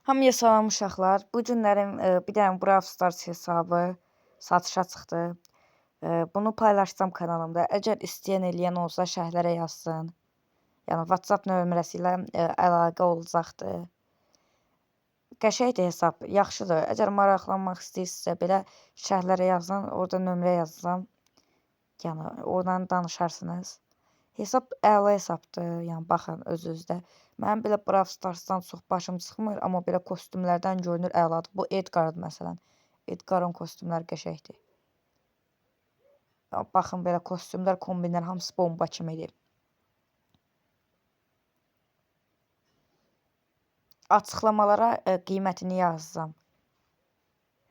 Hamıya salam uşaqlar. Bu günlərim bir dənə Brawl Stars hesabı satışa çıxdı. Bunu paylaşacağam kanalımda. Əgər istəyən eləyən olsa şərhlərə yazsın. Yəni WhatsApp nömrəsi ilə əlaqə olacaqdır. Qəşəngdir hesab, yaxşıdır. Əgər maraqlanmaq istəyirsinizsə belə şərhlərə yazın, orada nömrə yazacağam. Yəni oradan danışarsınız. Hesab əla hesabdır. Yəni baxın öz-özdə. Mənim belə Brawl Stars'dan çox başım çıxmır, amma belə kostyumlərdən görünür əladır. Bu Edgar'dır məsələn. Edgar'ın kostyumları qəşəngdir. Baxın belə kostyumlar, kombinlər hamısı bomba kimidir. Açıqlamalara qiymətini yazacağam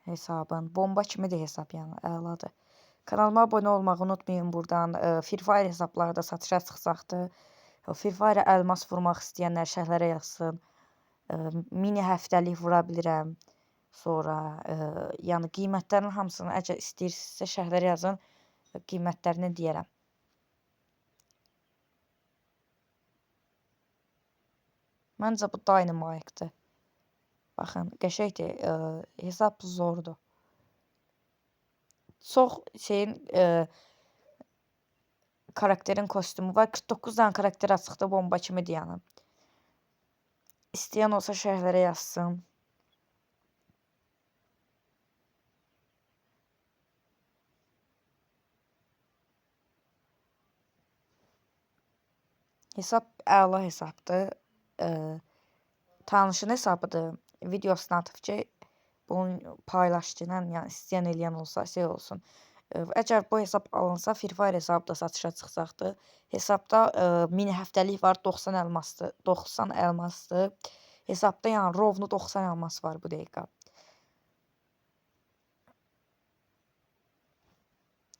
hesabın. Bomba kimidir hesab, yəni əladır. Kanalıma abunə olmağı unutmayın buradan. Free Fire hesabları da satışa çıxacaqdır. Free Fire elmas vurmaq istəyənlər şərhlərə yazsın. Mini həftəlik vura bilirəm. Sonra yəni qiymətlərin hamısını əgər istəyirsinizsə şərhlərə yazın. Qiymətlərini deyərəm. Məncə bu Dynamite-dır. Baxın, qəşəngdir. Hesab zordur. Çox şeyin karakterin kostyumu var. 49 dənə karakter açıqda bomba kimidir yəni. İstəyən olsa şərhlərə yazsın. Hesab əla hesabdır. Tanışın hesabıdır. Videosunu atıb ki, bunu paylaşdı ilə, yəni istəyən eləyən olsa şey olsun. Əgər bu hesab alınsa, Free Fire hesabı da satışa çıxacaqdır. Hesabda mini həftəlik var, 90 elmasdır. 90 elmasdır. Hesabda yəni rovnu 90 elmas var bu dəqiqə.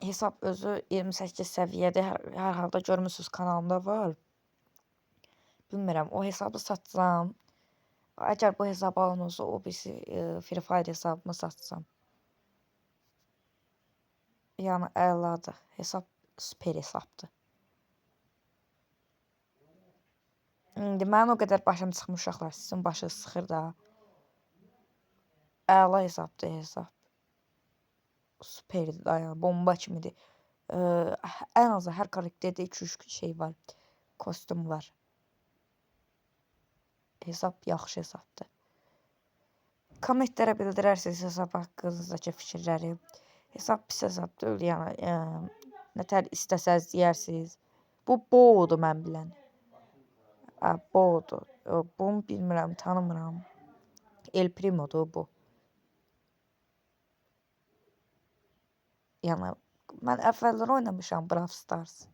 Hesab özü 28 səviyyədə hər halda görmüsünüz kanalımda var. Bilmirəm, o hesabı satacağam. Əgər bu hesab alınırsa, o birisi Free Fire hesabımı satsam. Yəni əladır. Hesab super hesabdır. İndi mənim o qədər başım çıxmış uşaqlar, sizin başınız sıxır da. Əla hesabdır hesab. Superdir da, yəni bomba kimidir. Ən azı hər karakterdə 2-3 şey var. Kostyum var. Hesab yaxşı hesabdır. Kommentlərə bildirərsiniz hesab haqqınızdakı fikirləri. Hesab pis hesab deyil, yəni nətər istəsəz deyərsiniz. Bu Bo'dur mən bilən. Hə, Bo'dur. Bunu bilmirəm, tanımıram. El Primo'dur bu. Yəni mən əvvəllər oynamışam Brawl Stars.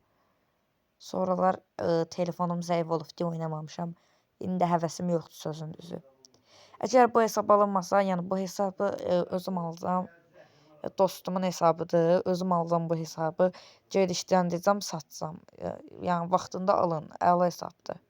Sonralar telefonum zəif olub deyə oynamamışam. İndi həvəsim yoxdur sözün düzü. Əgər bu hesab alınmasa, yəni bu hesabı özüm alacağam. Dostumun hesabıdır. Özüm alacağam bu hesabı. Gedişləndirəcəm, satacağam. Yəni vaxtında alın. Əla hesabdır.